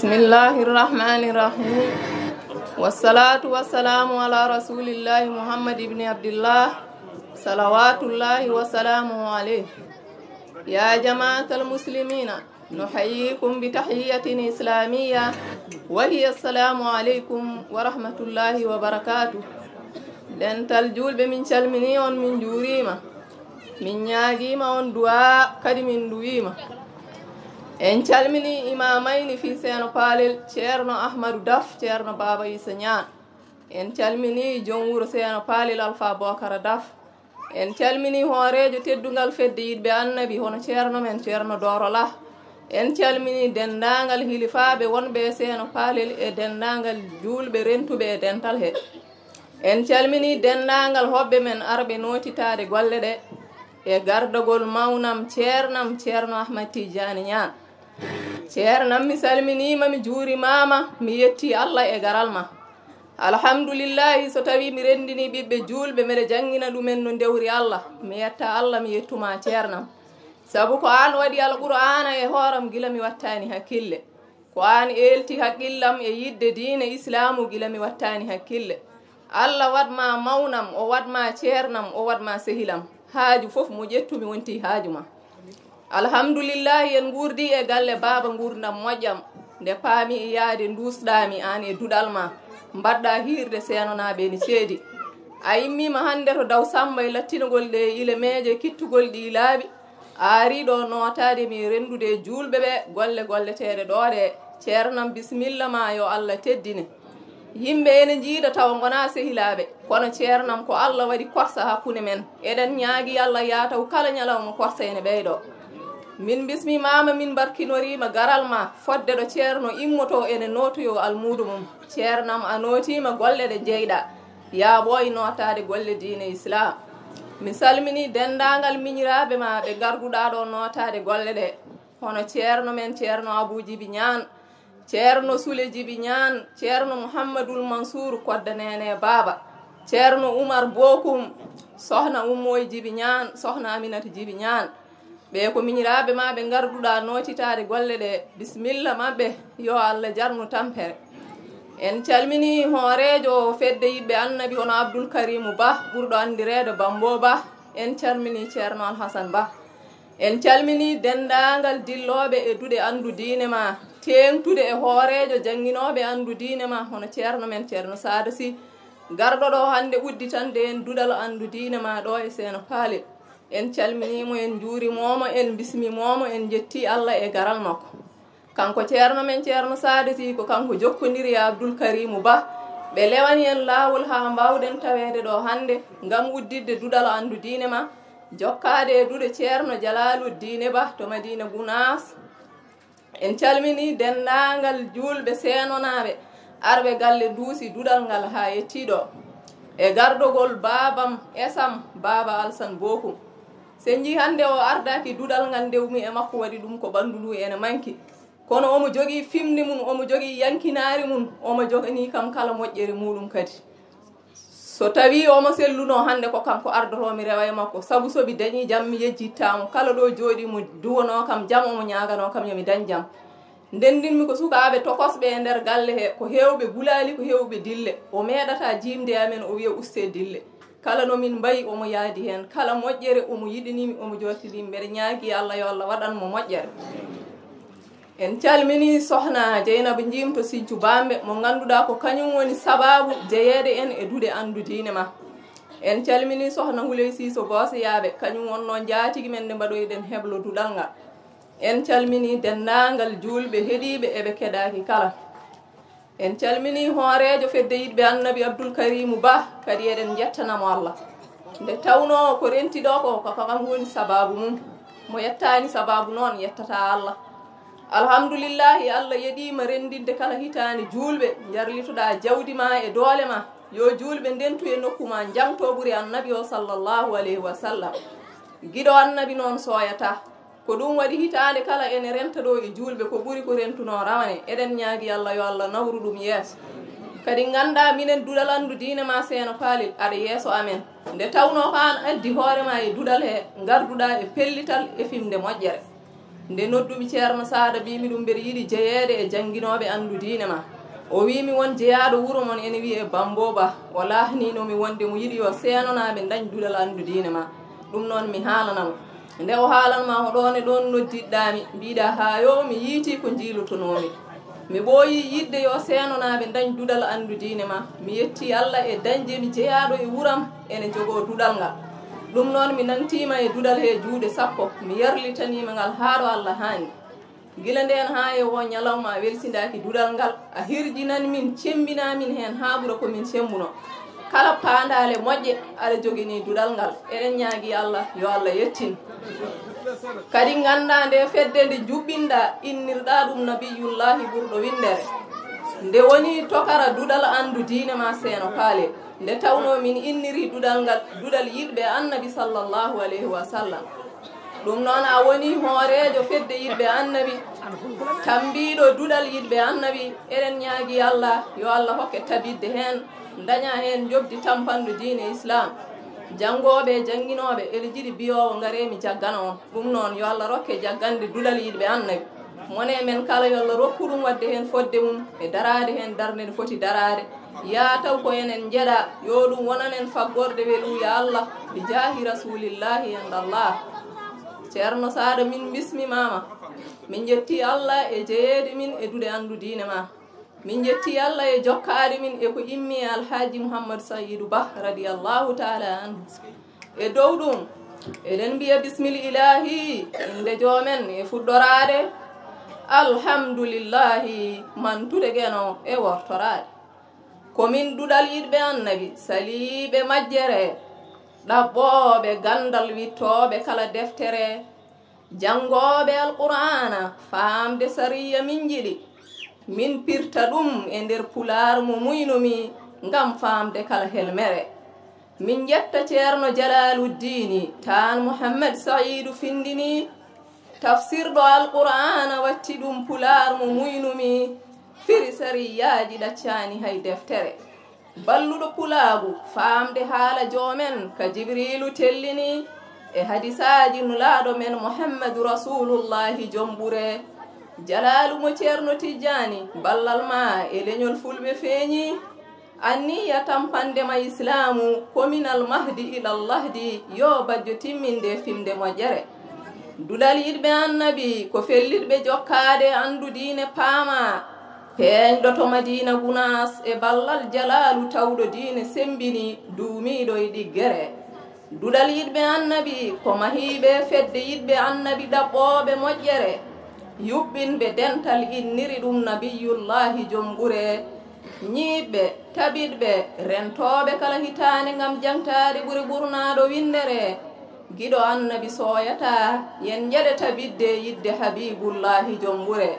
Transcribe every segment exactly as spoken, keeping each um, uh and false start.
بسم الله الرحمن الرحيم. والصلاة والسلام على رسول الله محمد بن عبد الله، صلوات الله وسلامه عليه. يا جماعة المسلمين، نحييكم بتحية إسلامية، وهي السلام عليكم ورحمة الله وبركاته. Dental juulɓe, min calminii on, min njuuriima. Min ñaagiima on duwaa, kadi min nduwiima. En calminii imaamayni fii Seeno Paalel, Ceerno Ahmadu Daf, Ceerno Baaba Iisa Ñaan. En calminii jom wuro Seeno Paalel, Alfaa Bookara Daf. En calminii hooreejo teddungal fedde yiɗɓe Annabi, hono ceerno men, Ceerno Dooro Lah. En calminii denndaangal hilifaaɓe wonɓe e Seeno Paalel e denndaangal juulɓe rentuɓe e dental he. En calminii denndaangal hoɓɓe men arɓe nootitaade golle ɗe e gardagol mawnam, ceernam, Ceerno Ahmad Tijjaani Ñaan. Ceernam, mi salminiima, mi juurimaama, mi yettii Alla e garal ma. Alhamdulillahi, so tawii mi renndinii ɓiɓɓe juulɓe, mbeɗa janngina ɗumen no ndewri Alla. Mi yetta Alla, mi yettumaa ceernam. Sabu ko aan waɗi Alqur'aana e hooram gila mi wattaani hakkille. Ko aan eelti haqqillam e yiɗde diine Islaamu gila mi wattaani hakkille. Alla waɗ ma mawnam, o waɗ ma ceernam, o waɗ ma sehilam. Haaju fof mo ƴettumi wonti haaju ma. Alhamdulillahi, en nguurdii e galle baaba nguurndam moƴƴam. Nde paami e yaade nduusɗaami aan e duɗal ma, mbaɗɗa hiirde seenonaaɓe ene ceedi. A immiima hannde to Daw Samba e lattinagol ɗe ile meeje kittugol ɗi laaɓi. A arii ɗo nootaade mi e renndude e juulɓe ɓe golle golleteeɗe ɗo ɗe. Ceernam, bisimilla ma, yo Alla teddine. Yimɓe ene njiida tawa ngonaa sehilaaɓe, kono ceernam ko Alla waɗi korsa hakkunde men. Eɗen ñaagii Alla yaa taw kala ñalawma korsa ene ɓeydoo. Min bismimaama, min barkinoriima garal ma fodde ɗo ceerno immotoo ene nootoyoo almuudo mum. Ceernam, a nootiima golle ɗe njeyɗaa. Yaa ɓooy nootaade golle diine Islaam. Mi salminii denndaangal miñiraaɓe ma ɓe ngarduɗaa ɗo nootaade golle ɗe, hono ceerno men, Ceerno Abuu Jibi Ñaan, Ceerno Sule Jibi Ñaan, Ceerno Muhammadul Mansuur Kodda Neene Baaba, Ceerno Umar Bokum, Sohna Ummooy Jibi Ñaan, Sohna Aminata Jibi Ñaan. Ɓe ko miñiraaɓe ma ɓe ngarduɗaa nootitaade golle ɗe. Bisimilla maɓɓe, yo Alla jarnu tampere. En calminii hooreejo fedde yiɗɓe Annabi, hono Abdul Karimu Bah, ɓurɗo anndireede Bambo Bah. En calminii Ceerno Alhasan Bah. En calminii denndaangal dillooɓe e duɗe anndu diine ma, teeŋtude e hooreejo jannginooɓe anndu diine ma, hono ceerno men Ceerno Saada Sy, garɗo ɗo hannde udditande en duɗal anndu diine ma ɗo e Seeno Paalel. En calminii mo, en njuurimoo mo, en mbismimoo mo, en njettii Alla e garal makko. Kanko ceerno men, Ceerno Saada Sy, ko kanko jokkondiri e Abdul Karimu Bah. Ɓe lewani en laawol haa mbaawɗen taweede ɗo hannde ngam udditde duɗal anndu diine ma, jokkaade e duɗe Ceerno Jalaalu Diine Bah to Madiina Gunaas. En calminii denndaangal juulɓe seenonaaɓe arɓe galle duusi duɗal ngal haa yettii ɗo, e gardogol baabam esam, Baaba Alsan Bokum. So en njii hannde o ardaaki duɗal ngal, ndewmi e makko waɗi ɗum ko ɓanndu ndu ene manki. Kono omo jogii fimnde mum, omo jogii yankinaare mum, omo joganii kam kala moƴƴere muuɗum kadi. So tawii omo sellunoo hannde, ko kanko ardotoo mi rewa e makko, sabu so mi dañii jam mi yejjittaamo. Kala ɗo jooɗii mo duwanoo kam jam, omo ñaaganoo kam yo mi dañ jam. Ndenndinmi ko sukaaɓe tokosɓe e nder galle he, ko heewɓe gulaali, ko heewɓe dille. O meeɗataa jiimde e amen, o wiya: "Ustee dille." Kala no min mbayi, omo yaadi heen. Kala moƴƴere, omo yiɗanii mi, omo joottinii mi. Mbeɗa ñaagii Alla, yo Alla waɗan mo moƴƴere. En calminii Sohna Jeynaba Njiim to Sinthiou Bambe, mo ngannduɗaa ko kañum woni sabaabu jeyeede en e duɗe anndu diine ma. En calminii Sohna Huley Siiso Booseyaaɓe, kañum wonnoo njaatigi men nde mbaɗoyɗen heblo duɗal ngal. En calminii denndaangal juulɓe heɗiiɓe e ɓe keɗaaki kala. En calminii hooreejo fedde yiɗɓe Annabi, Abdul Karimu Bah, kadi eɗen njettana mo Alla. Nde tawnoo ko renti ɗo ko, ko kam woni sabaabu mum. Mo yettaani sabaabu noon, yettataa Alla. Alhamdulillahi, Alla yeɗiima renndinde kala hitaande juulɓe, njarlitoɗaa jawdi ma e doole ma. Yo juulɓe ndentu e nokku ma, njaŋto ɓuri Annabi o, sallallahu alayhi wa sallam. Giɗo Annabi noon sooyataa. Ko ɗum waɗi hitaande kala ene renta ɗo e juulɓe ko ɓuri ko rentunoo rawane. Eɗen ñaagi Alla yo Alla nawru ɗum yeeso. Kadi nganndaa minen duɗal anndu diine ma Seeno Paalel aɗa yeeso amen. Nde tawnoo ko aan addi hoore ma e duɗal he, ngarduɗaa e pellital e fimde moƴƴere. Nde noddumi Ceerno Saada, mbiimi ɗum mbeɗa yiɗi jeyeede e jannginooɓe anndu diine ma. O wiimi won jeyaaɗo wuro mon ene wiyee Bambo Ba, o laahnino mi wonde mo yiɗi yo seenonaaɓe ndañ duɗal anndu diine ma. Ɗum noon mi haalana mo. Nde o haalan ma o ɗoon e ɗoon noddiɗɗaa mi, mbiɗa haa yo mi yiiti ko njiilotonoomi. Mi ɓooyi yiɗde yo seenonaaɓe ndañ duɗal anndu diine ma. Mi yetti Alla e dañde mi jeyaaɗo e wuram ene jogoo duɗal ngal. Ɗum noon mi nangtiima e duɗal he juuɗe sappo, mi yarlitaniima ngal haa ɗo Alla haani. Gila ndeen haa e oo ñalawma a welsindaaki duɗal ngal, a hirjinan min, cemmbinaa min heen haa ɓura ko min cemmbuno. Kala paandaale moƴƴe aɗa jogini duɗal ngal. Eɗen ñaagi Alla yo Alla yettin. Kadi nganndaa nde fedde nde juɓɓinɗaa innirɗaa ɗum Nabiyullaahi ɓurɗo winndere. Nde woni tokara duɗal anndu diine ma Seeno Paale. Nde tawnoo min inniri duɗal ngal duɗal yiɗɓe Annabi sallallaahu aleyhi wa sallam. Ɗum noon a woni hooreejo fedde yiɗɓe Annabi, tammbiiɗo duɗal yiɗɓe Annabi. Eɗen ñaagi Alla yo Alla hokke tabitde heen, daña heen njoɓdi tampanɗo diine Islaam. Janngooɓe e jannginooɓe ene njiɗi biyoowo ngaree mi jaggana on. Ɗum noon yo Alla rokke jaggande duɗal yiɗɓe Annabi. Mone men kala yo Alla rokku ɗum waɗde heen fodde mum e daraade heen darnde nde foti daraade. Yaa taw ko enen njeɗa, yo ɗum wonan en faggorde welu ya Allah, bi jaahi rasulillahi indallah. Ceerno Saada, min mbismimaama. Min njetti Allah e jeyeede min e duɗe anndu diine ma. Min njetti Allah e jokkaade min e ko immi e Alhaaji Muhammad Sayidu Bah radiyallahu taala anhu. E dow ɗum eɗen mbiya bismil ilahi, innde joomen e fuɗɗoraade. Alhamdulillahi, mantude geno e wortoraade. Ko min duɗal yiɗɓe Annabi, saliiɓe majjere, ɗaɓɓooɓe ganndal, wittooɓe kala deftere, janngooɓe Alqur'aana, faamde sariya min njiɗi. Min pirta ɗum e nder pulaar mo muynumi ngam faamde kala helmere. Min njetta Ceerno Jalaaluddiini Taan Muhammad Sayiidu Findini, tafsirɗo Alqur'aana, watti ɗum pulaar mo muynumi, firi sariyaaji ɗaccaani hay deftere. Balluɗo pulaagu faamde haala joomen ka Jibriilu tellini e hadisaaji Nulaaɗo men Muhammadu Rasuulullaahi jom ɓure. Jalaalu mo Ceerno Tijjaani, ballal ma e leñol Fulɓe feeñi. Anniya tampande ma Islaamu ko minal mahdi ilal lahdi, yo bajjo timminde fimde moƴƴere. Duɗal yiɗɓe Annabi ko fellitɓe jokkaade anndu diine paama. Peeñɗo to Madiina Gunaas e ballal Jalaalu tawɗo diine semmbini, duumiiɗo e ɗiggere. Duɗal yiɗɓe Annabi ko mahiiɓe fedde yiɗɓe Annabi ɗaɓɓooɓe moƴƴere, yuɓɓinɓe dental inniri ɗum Nabiyullaahi jom ɓure, ñiiɓɓe, tabiɗɓe, rentooɓe kala hitaande ngam jaŋtaade ɓure ɓurnaaɗo winndere. Giɗo Annabi sooyataa, yen njeɗe tabitde yiɗde Habiibullaahi jom ɓure.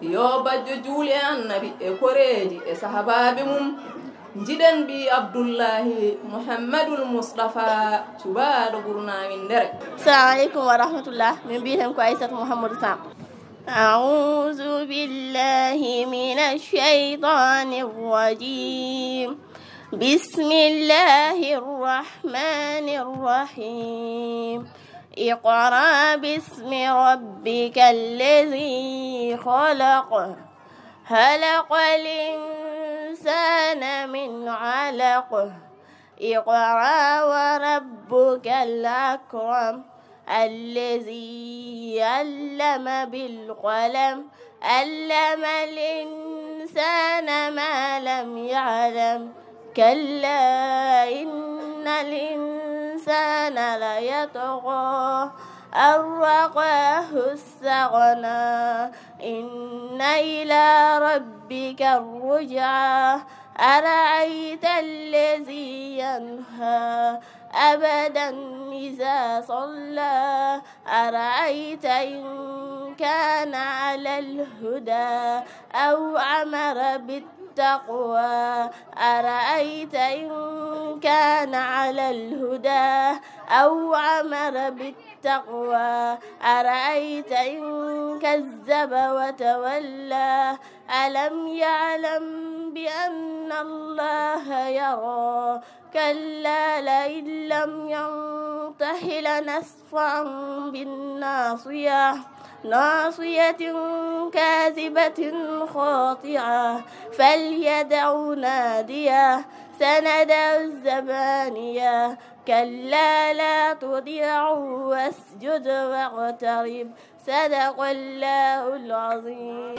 Yo bajjo juul e Annabi e koreeji e sahabaaɓe mum. Njiɗen ɓii Abdullaahi Muhammadul Mustafa, cuɓaaɗo ɓurnaa winndere. Assalamu aleykum wa rahmatullah. Min mbiyeten ko Aysatu Muhammadu Sam. أعوذ بالله من الشيطان الرجيم. بسم الله الرحمن الرحيم. اقرأ باسم ربك الذي خلق. خلق الإنسان من علق. اقرأ وربك الأكرم. الذي علم بالقلم. علم الإنسان ما لم يعلم. كلا إن الإنسان ليطغى. أن رآه استغنى. إن إلى ربك الرجعى. أرأيت الذي ينهى. عبدا إذا صلى. أرأيت إن كان على الهدى أو أمر بالتقوى. أرأيت إن كان على الهدى أو أمر بالتقوى. أرأيت إن كذب وتولى. ألم يعلم بأن الله يرى. كلا لئن لم ينته لنسفعا بالناصية. ناصية كاذبة خاطعة فليدع ناديه سندع الزبانية كلا لا تطعه واسجد واقترب صدق الله العظيم.